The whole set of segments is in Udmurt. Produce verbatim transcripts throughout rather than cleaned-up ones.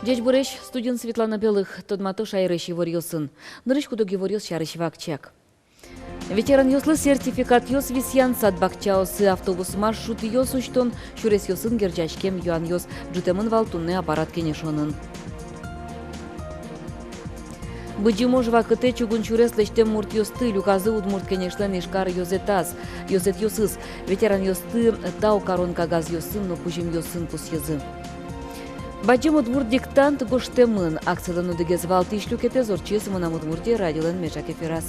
Ӟечбуресь, студиын Светлана Белых. Тодмато шаерысь иворъёсын. Нырысь куд-ог иворъёс сярысь вакчияк. Ветеранъёслы сертификатъёс висъян сад-бакчаосы, автобус маршрутъёс усьтон, сюресъёсын герӟаськем юанъёс ӝутэмын вал туннэ аппарат кенешонын. Быдӟым ож вакытэ чугун сюрес лэсьтэм муртъёсты люказы Удмурт Кенешлэн Ижкар ёзэтаз. Ёзэтъёсыз ветеранъёсты тау карон кагазъёсын но кузьымъёсын пусйизы. Бадӟым удмурт диктант гожтэмын. Акцилэн одӥгез валтӥсь люкетэз ортчиз «Мынам Удмуртие» радиолэн меӵак эфираз.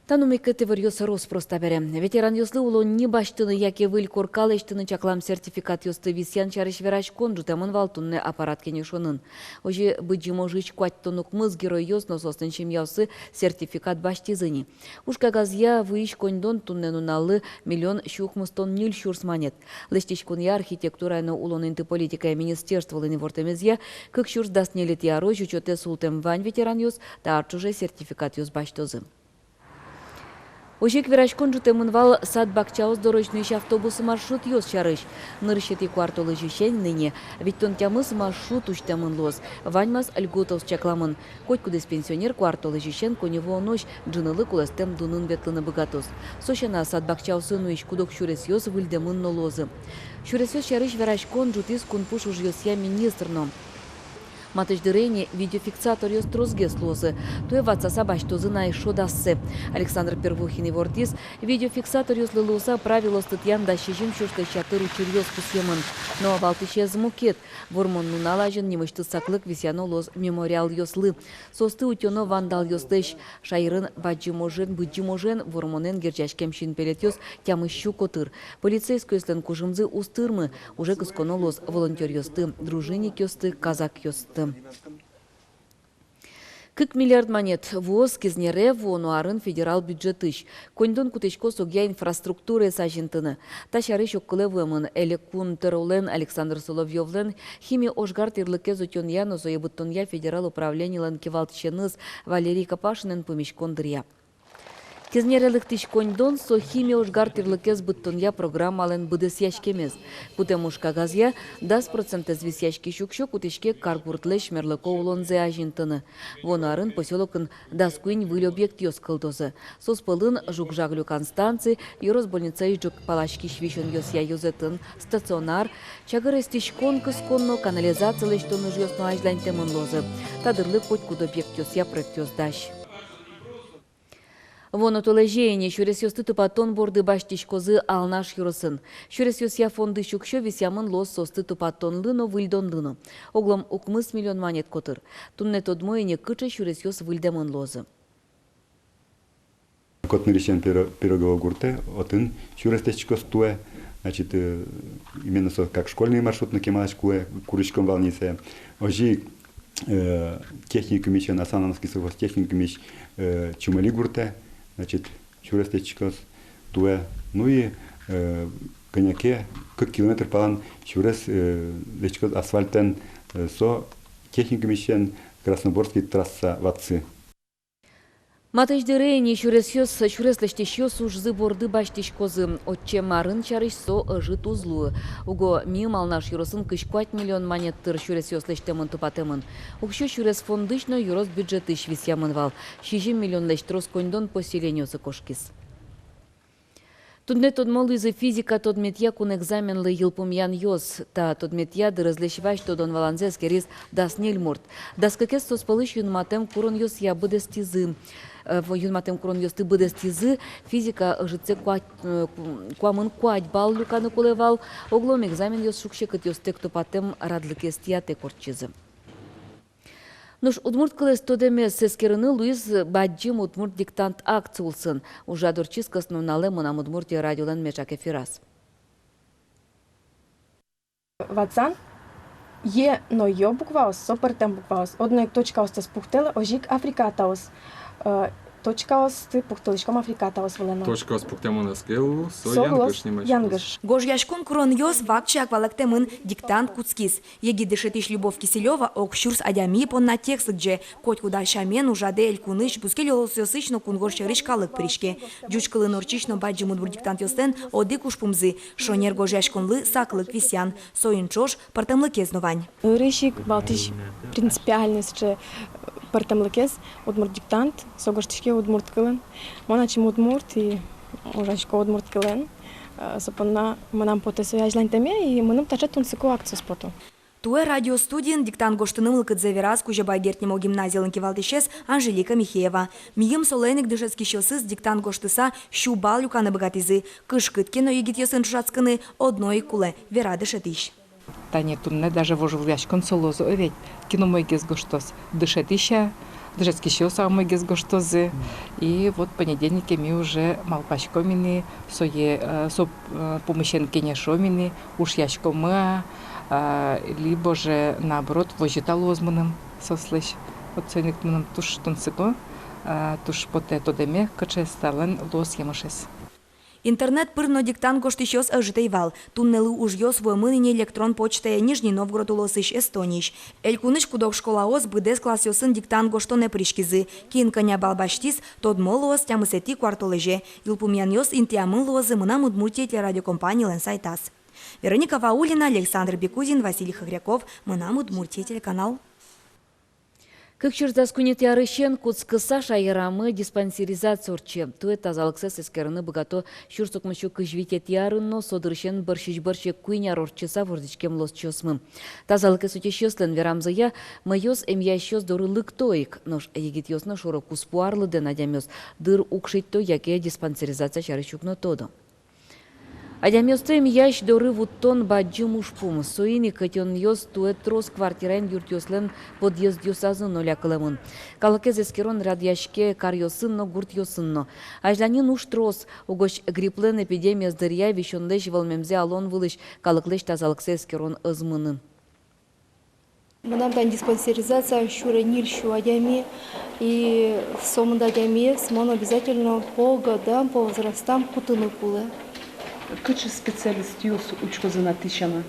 Та но мукет иворъёс рос-прос табере. Ветеранъёслы улонни басьтыны яке выль корка лэсьтыны чаклам сертификатъёсты висъян сярысь вераськон ӝутэмын вал туннэ аппарат кенешонын. Озьы, Быдӟым ожысь куатьтон укмыс геройёс но соослэн семьяоссы сертификат басьтӥзы ни. Уж кагазъя вуись коньдон туннэ нуналлы миллион сю укмыстон ньыль сюрс манет. Лэсьтӥськонъя, архитектурая но улон инты политикая министерстволэн ивортэмезъя, кык сюрс дас ньылетӥ арозь учётэ султэм вань ветеранъёс та ар ӵоже сертификатъёс басьтозы. Озьы ик вераськон ӝутэмын вал сад-бакчаос дорозь нуись автобус маршрутъёс сярысь. Нырысетӥ куартолэзьысен ини витьтон тямыс маршрут усьтэмын луоз. Ваньмаз льготаос чакламын. Котькудӥз пенсионер куартолэзьысен коньывуонозь ӝынылы кулэстэм дунын ветлыны быгатоз. Со сяна, сад-бакчаосы нуись куд-ог сюресъёс выльдэмын но луозы. Сюресъёс сярысь вераськон ӝутӥз кунпуш ужъёсъя министр но. Матысь дыре ини видеофиксаторъёс тросгес луозы. Туэ ватсаса басьтозы на эшшо дассэ. Александр Первухин ивортӥз, видеофиксаторъёслы луыса правилоосты тӥян дас сизьым сюрслэсь ятыр учыръёс пусъемын. Но валтӥсез мукет. Вормон нунал азьын нимысьтыз саклык висъяно луоз мемориалъёслы. Соосты утёно вандалъёслэсь. Шаерын Бадӟым ожен, Быдӟым ожен, Вормонэн герӟаськем синпелетъёс тямыс сю котыр. Полицейскойёслэн кужымзы уз тырмы, уже кысконо луоз волонтёръёсты, дружинникъёсты, казакъёсты. Кык миллиард манет вуоз Кизнере вуоно арын федерал бюджетысь. Коньдон кутӥськоз огъя инфраструктураез азинтыны. Та сярысь огкылэ вуэмын Элькун тӧролэн Александр Соловьёвлэн химия ожгар тӥрлыкез утёнъя но сое быдтонъя федерал управленилэн кивалтӥсеныз Валерий Копашинэн пумиськон дыръя. Кизнере лыктӥсь коньдон — со химия ожгар тӥрлыкез быдтонъя программалэн быдэсъяськемез. Кутэм уж кагазъя дас процентэз висъяськись уксё кутӥське каргуртлэсь мерлыко улонзэ азинтыны. Вуоно арын посёлокын дас куинь выль объектъёс кылдозы. Соос пӧлын жуг-жаг люкан станци, ёрос больницаысь ӝӧк паласькись висёнъёсъя ёзэтын стационар, чагыр эстӥськон кыскон но канализация лэсьтон ужъёс но азьланьтэмын луозы. Та дырлы котькуд объектъёсъя проектъёс дась. Вуоно толэзе ини сюресъёсты тупатон борды басьтӥськозы Алнаш ёросын. Сюресъёсъя фондысь уксё висъямын луоз соосты тупатонлы но, выльдонлы но. Оглом укмыс миллион манет котыр. Туннэ тодмо ини, кыӵе сюресъёс выльдэмын луозы. Котырысен Пиро-, Пирогово гуртэ, отын сюрес лэсьтӥськоз туэ, значит, э, именно со как школьный маршрут но кемалась кулэ, куриськом вал ни сое. Озьы ик, э, техникумысен, Асановский совхоз техникумысь, э, Чумали гуртэ, значит, сюрес лэсьтӥськоз туэ. Ну и, э, кӧня ке кык километр палан сюрес, э, лэсьтӥськоз асфальтэн, э, со техникумысен Красноборский трасса ватсы. Матысь дыре ини сюресъёс, сюрес лэсьтӥсьёс ужзы борды басьтӥськозы. Отчы марын сярысь со ӧжыт уз луы. Уго миым Алнаш ёросын кызь куать миллион манет тыр сюресъёс лэсьтэмын-тупатэмын. Уксё сюрес фондысь но ёрос бюджетысь висъямын вал. Сизьым миллионлэсь трос коньдон поселениосы кошкиз. Туннэ тодмо луизы физика тодметъя кун экзаменлы йылпумъянъёс. Та тодметъя дырызлэсь вазь тодон-валанзэс эскериз дас ньыль мурт. Дас кыкез соос пӧлысь юнматэм куронъёсъя быдэстӥзы. Э, в-, юнматэм куронъёсты быдэстӥзы физика ӧжытсэ куать, э, ку-, куамын куать балл люканы кулэ вал. Оглом экзаменъёс шуг-секытъёстэк тупатэм радлыкез тӥятэк ортчизы. Нош удмурт кылэз тодэмез эскерыны луиз «Бадӟым удмурт диктант» акци улсын. Ужрад ортчиз кӧснуналэ «Мынам Удмуртие» радиолэн меӵак эфираз. Ватсан, е но ё букваос, со пӧртэм букваос. Одно ик точкаостэс пуктэлэ, озьы ик аффрикатаос. Э, Точкаосты пуктылӥськом африкатаос вылэ но. Точкаос пуктэмын ӧз ке лу, со янгыш нимаське. Янгыш. Гожъяськон куронъёс вакчияк валэктэмын, диктант кутскиз. Егит дышетӥсь Любовь Киселёва ог сюрс адями понна текст лыдӟе. Котькуд ар сямен ужрадэ элькунысь, бускель улосъёсысь но кунгож сьӧрысь калык пыриське. Ӟуч кылын ортчись но бадӟым удмурт диктантъёслэн одӥг ужпумзы — шонер гожъяськонлы саклык висъян. Соин ӵош пӧртэмлыкез но вань. Нырысь ик валтӥсь принципиальной сыӵе пӧртэмлыкез: удмурт диктант, со гожтӥське удмурт кылын. Мон ачим удмурт и ужасько удмурт кылын. Э, со понна мынам потэ сое азьланьтэме, и мыным таӵе тунсыко акциос пото. Туэ радиостудиын диктант гожтыны мылкыдзэ вераз Кузебай Герд нимо гимназилэн кивалтӥсез Анжелика Михеева. Мийым солэн ик дышетскисьёсыз диктант гожтыса сю балл люканы быгатӥзы. Кышкыт ке но егитъёсын ӵошатскыны одно ик кулэ, вера дышетӥсь. Тани туннэ даже вожвылъяськон со луоз, о ведь, кин умойгес гожтоз: дышетӥсь-а, дышетскисьёс-а умойгес гожтозы. И вот понедельнике ми уже малпаськом ини, сое, э, со, э, пумысен кенешом ини, ушъяськомы-а, э, либо же, наоборот, возьыт-а луоз мыным соослэсь. Вот соин ик мыным туж тунсыко, э, туж потэ тодэме, кыӵе талэн луоз емышез. Интернет пыр но диктант гожтӥсьёс ӧжыт ӧй вал. Туннэлы ужъёс вуэмын ини электрон почтае Нижний Новгород улосысь, Эстониысь. Элькунысь куд-ог школаос быдэс классъёсын диктант гожтонэ пыриськизы. Кин кӧня балл басьтӥз, тодмо луоз тямысэтӥ куартолэзе. Йылпумъянъёс интыямын луозы «Мынам Удмуртие» телерадиокомпанилэн сайтаз. Вероника Ваулина, Александр Бекузин, Василий Хохряков, «Мынам Удмуртие» телеканал. Кык сюрс дас куинетӥ арысен кутскыса шаерамы диспансеризация ортче. Туэ тазалыксэс эскерыны быгато сюрс укмыссю кызь витетӥ арын но, со дырысен бӧрсьысь-бӧрсьы куинь ар ортчыса вордӥськем лыдӟиосмы. Тазалыкез утисьёслэн верамзыя, мӧйыос эмъясьёс доры лыкто ик, нош егитъёс но шоро-куспо арлыдэн адямиос дыр уг шедьто яке диспансеризация сярысь уг но тодо. Адямиосты эмъясь доры вуттон — бадӟым ужпум. Соин ик ӧтёнъёс туэ трос квартираен юртъёслэн подъездъёсазы но лякылэмын. Калыкез эскерон радъяське каръёсын но, гуртъёсын но. Азьланьын уж трос, угось грипплэн эпидемиез дыръя висёнлэсь вӧлмемзэ алон вылысь калыклэсь тазалыксэ эскерон ӧз мыны. Мынам тани диспансеризация сюре ньыль сю адями, и сомында адямиез мон обязательно по годам, по возрастам кутыны кулэ. Кыӵе специалистъёс учкозы на тӥ сяна?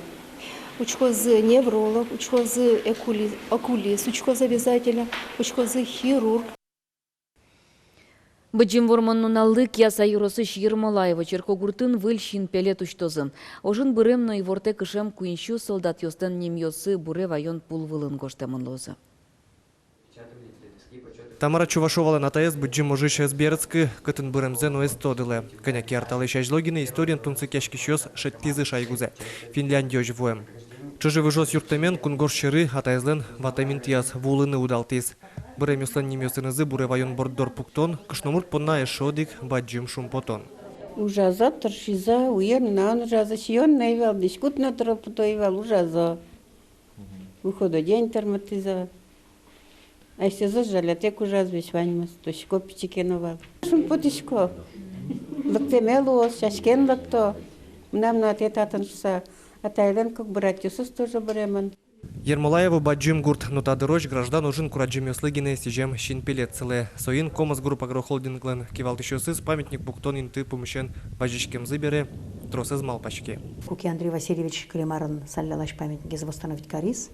Учкозы невролог, учкозы экули-, окулист, учкозы обязательно, учкозы хирург. Быдӟым Вормон нуналлы Кияса ёросысь Ермолаево черкогуртын выль синпелет усьтозы. Ожын бырем но ивортэ кышем куинь сю солдатъёслэн нимъёссы буре ваён пул вылын гожтэмын луозы. Тамара Чувашовалэн атаез Быдӟым ожысь ӧз берытскы, кытын быремзэ но ӧз тодылэ. Кӧня ке ар талэсь азьло гинэ историен тунсыкъяськисьёс шедьтӥзы шайгузэ. Финляндиозь вуэм. Чыжы-выжыос юрттэмен кунгож сьӧры атаезлэн ватэм интыяз вуылыны удалтӥз. Быремъёслэн нимъёсынызы буре ваён борддор пуктон — кышномурт понна эшшо одӥг бадӟым шумпотон. Ужазы, тыршизы, уен-нунаен ужазы, сиён но ӧй вал, дӥськут но тырпуто ӧй вал, ужазы. Выходной день тырмытӥзы. Асьсэзэс жалятэк ужазы весь ваньмыз, тусисько пичи ке но вал. Шумпотӥсько. Лыктэме луоз, сяськем лыкто. Мынам но атае татын шуса, атайлэн кык братъёсыз тоже быремын. Ермолаево — бадӟым гурт, но та дырозь граждан ожын курадӟемъёслы гинэ сӥзем синпелет сылэ. Соин «Комос Групп» агрохолдинглэн кивалтӥсьёсыз памятник пуктон инты пумысен вазиськемзы бере тросэз малпаське. Куке Андрей Васильевич кылем арын Салялась памятникез восстановить кариз,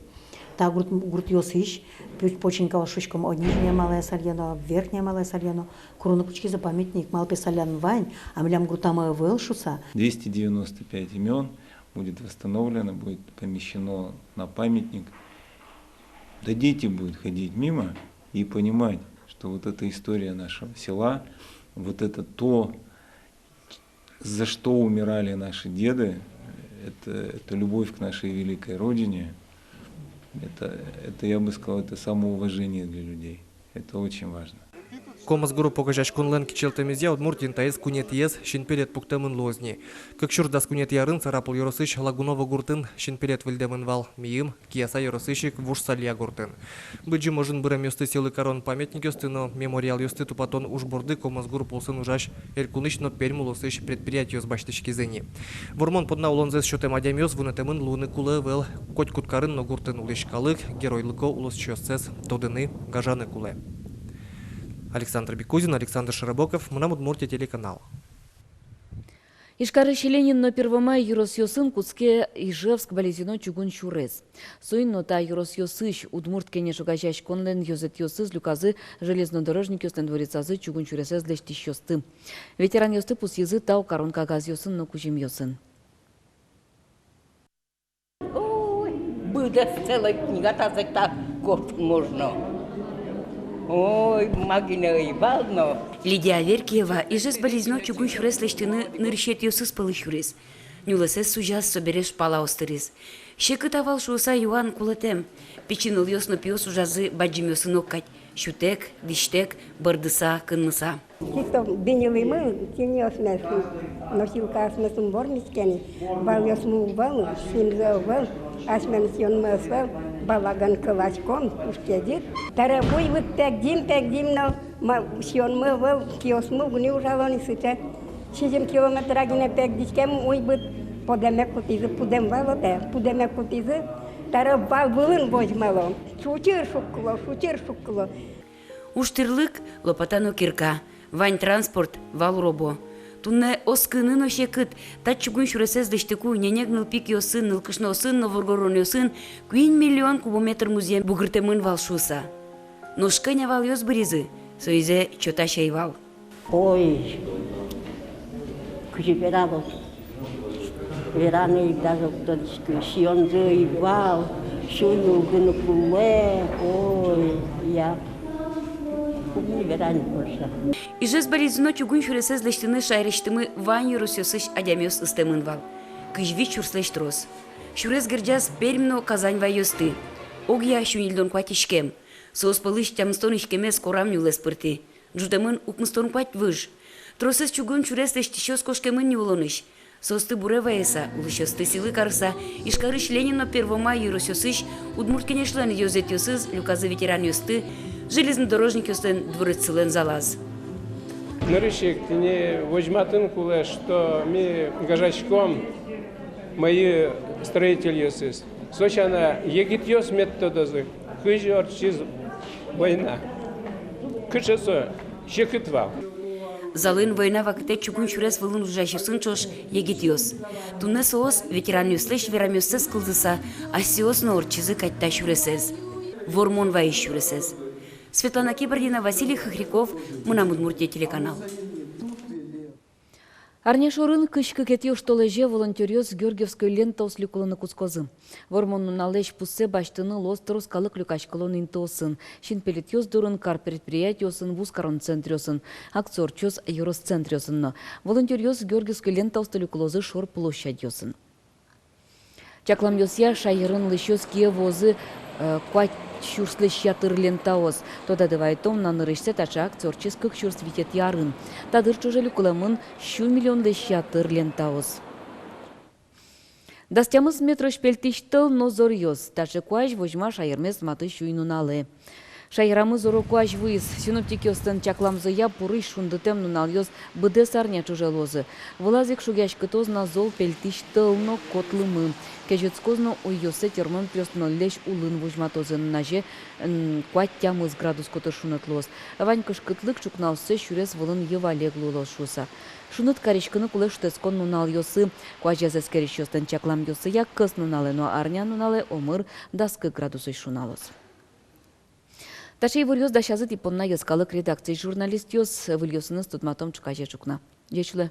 та гурт, гуртъёсысь, Пу-, Починкаос шуиськом, о, Нижняя Малая Сальёно, Верхняя Малая Сальёно, куроно кутскизы памятник, малпе Салян вань, а милям гуртамы ӧвӧл шуса. Двести девяносто пять имён будет восстановлено, будет помещено на памятник. Да дети будут ходить мимо и понимать, что вот эта история нашего села, вот это то, за что умирали наши деды, это, это любовь к нашей великой Родине. Это, это, я бы сказал, это самоуважение для людей. Это очень важно. «Комос Групп» огазеяськонлэн кичӧлтэмезъя Удмуртиын таиз куинетӥез синпелет пуктэмын луоз ни. Кык сюрс дас куинетӥ арын Сарапул ёросысь Лагуново гуртын синпелет выльдэмын вал, мийым Кияса ёросысь ик Вуж Салья гуртын. Быдӟым ожын быремъёсты сӥлы карон памятникъёсты но мемориалъёсты тупатон уж борды «Комос Групп» улсын ужась элькунысь но Пермь улосысь предприятиос басьтӥськизы ни. Вормон понна улонзэс сётэм адямиос вунэтэмын луыны кулэ ӧвӧл. Котькуд карын но гуртын улӥсь калык геройлыко улосчиоссэс тодыны, гажаны кулэ. Александр Бекузин, Александр Широбоков, «Мынам Удмуртие» телеканал. Ижкарысь Ленин но Первомай ёросъёсын кутске Ижевск-Балезино чугун сюрес. Соин но та ёросъёсысь «Удмурт Кенеш» огазеяськонлэн ёзэтъёсыз люказы железнодорожникъёслэн дворецазы чугун сюресэз лэсьтӥсьёсты. Ветеранъёсты пусйизы тау карон кагазъёсын но кузьымъёсын. Ой, быдэс целая книга, тазэ та год можно. Ой, ма гинэ ӧй вал но. Лидия Аверкиева Ижевск-Балезино чугун сюрес лэсьтыны нырысетӥосыз пӧлы сюриз. Нюлэсэз сузяз, собере шпалаос тыриз. Секыт-а вал шуыса юан кулэтэм. Пичи нылъёс но пиос ужазы бадӟымъёсын огкадь: сютэк, дӥсьтэк, бӧрдыса, кынмыса. Чисто биньылӥмы тӥниосмес, носилкаосмес ум вормиське ни, валъёсмы ӧвӧл, сӥзьымзы ӧвӧл, асьмелэн сиёнмы ӧвӧл, балаган кыласьком, уж кезьыт. Табере уйбыт пегӟим, пегӟим но, ма, сиёнмы ӧвӧл, киосмы уг ни ужало ни сыӵе. Сизьым километра гинэ пегӟиськем уйбыт, подэме кутӥзы, пудэм вал отэ, пудэме кутӥзы, табере вал вылын возьмало. Шучыр шуккыло, шучыр шуккыло. Уж тӥрлык, лопата но кирка. Вань транспорт вал уробо. Туннэ оскыны но секыт: та чугун сюресэз лэсьтыку ненег нылпи киосын, нылкышноосын но воргоронъёсын куинь миллион кубометр музъем бугыртэмын вал шуыса. Нош кӧня валъёс быризы, соизэ чотась ӧй вал. Ой, кызьы верало. Вераны ик даже уг тодӥськы, сиёнзы ӧй вал, сюй улгыны кулэ, ой, я. Уг ни вера ни, больше. Ижевск-Балезино чугун сюресэз лэсьтыны шаерысьтымы вань ёросъёсысь адямиос ыстэмын вал. Кызь вить сюрслэсь трос. Сюрес герӟаз Пермь но Казань вайёсты. Огъя сю ньыльдон куать иськем. Соос пӧлысь тямыстон иськемез корам нюлэс пыртӥ. Ӝутэмын укмыстон куать выж. Тросэз чугун сюрес лэсьтӥсьёс кошкемын ни улонысь. Соосты буре вайыса, улӥсьёсты сӥлы карыса, Ижкарысь Ленин но Первомай ёросъёсысь «Удмурт Кенешлэн» ёзэтъёсыз люказы ветеранъёсты железнодорожникъёслэн дворецсылэн залаз. Нырысь ик тӥни возьматыны кулэ, что ми гажаськом, мӧйы строительёсыз. Со сяна егитъёс мед тодозы, кызьы ортчиз война, кыӵе со секыт вал. Залын война вакытэ чугун сюрес вылын ужасьёсын ӵош егитъёс. Туннэ соос, ветеранъёслэсь верамъёссэс кылзыса, асьсэос но ортчизы кадь та сюресэз. Вормон вайись сюресэз. Светлана Кибардина, Василий Хохряков, «Мынам Удмуртие» телеканал. Арня шорын кызь кыкетӥ оштолэзе волонтёръёс георгиевской лентаос люкылыны кутскозы. Вормон нуналлэсь пуссэ басьтыны луоз трос калык люкаськылон интыосын: синпелетъёс дорын, кар предприятиосын, вузкарон центръёсын. Акция ортчоз ёрос центръёсын но. Волонтёръёс георгиевской лентаосты люкылозы шор площадьёсын. Чакламъёсъя, шаерын улӥсьёс кие вуозы, э, куать сюрслэсь ятыр лентаос. Тодады вайытом на, нырысьсэ таӵе акция ортчиз кык сюрс витетӥ арын. Та дыр ӵоже люкылэмын сю миллионлэсь ятыр лентаос. Дас тямыс метрозь пельтӥсь тӧл но зоръёс. Таӵе куазь возьма шаермес матысь уй-нуналэ. Шаерамы зоро куазь вуиз. Синоптикъёслэн чакламзыя, пурысь шундытэм нуналъёс быдэс арня ӵоже луозы. Вылаз ик шугъяськытоз на зол пельтӥсь тӧл но кот лымы. Кезьытскоз но уйёссэ тырмон пиос нольлэсь улын возьматозы, нуназе, м, куать-тямыс градус котыр шуныт луоз. Вань кышкытлык ӵукнаоссэ сюрес вылын йӧвалег луылоз шуыса. Шуныт кариськыны кулэ шутэтскон нуналъёсы. Куазез эскерисьёслэн чакламъёссыя, кӧснуналэ но арнянуналэ омыр дас кык градусозь шуналоз. Таӵе иворъёс дасязы тӥ понна йӧскалык редакциысь журналистъёс. Выльёсыныз тодматом ӵуказе ӵукна. Ӟеч улэ.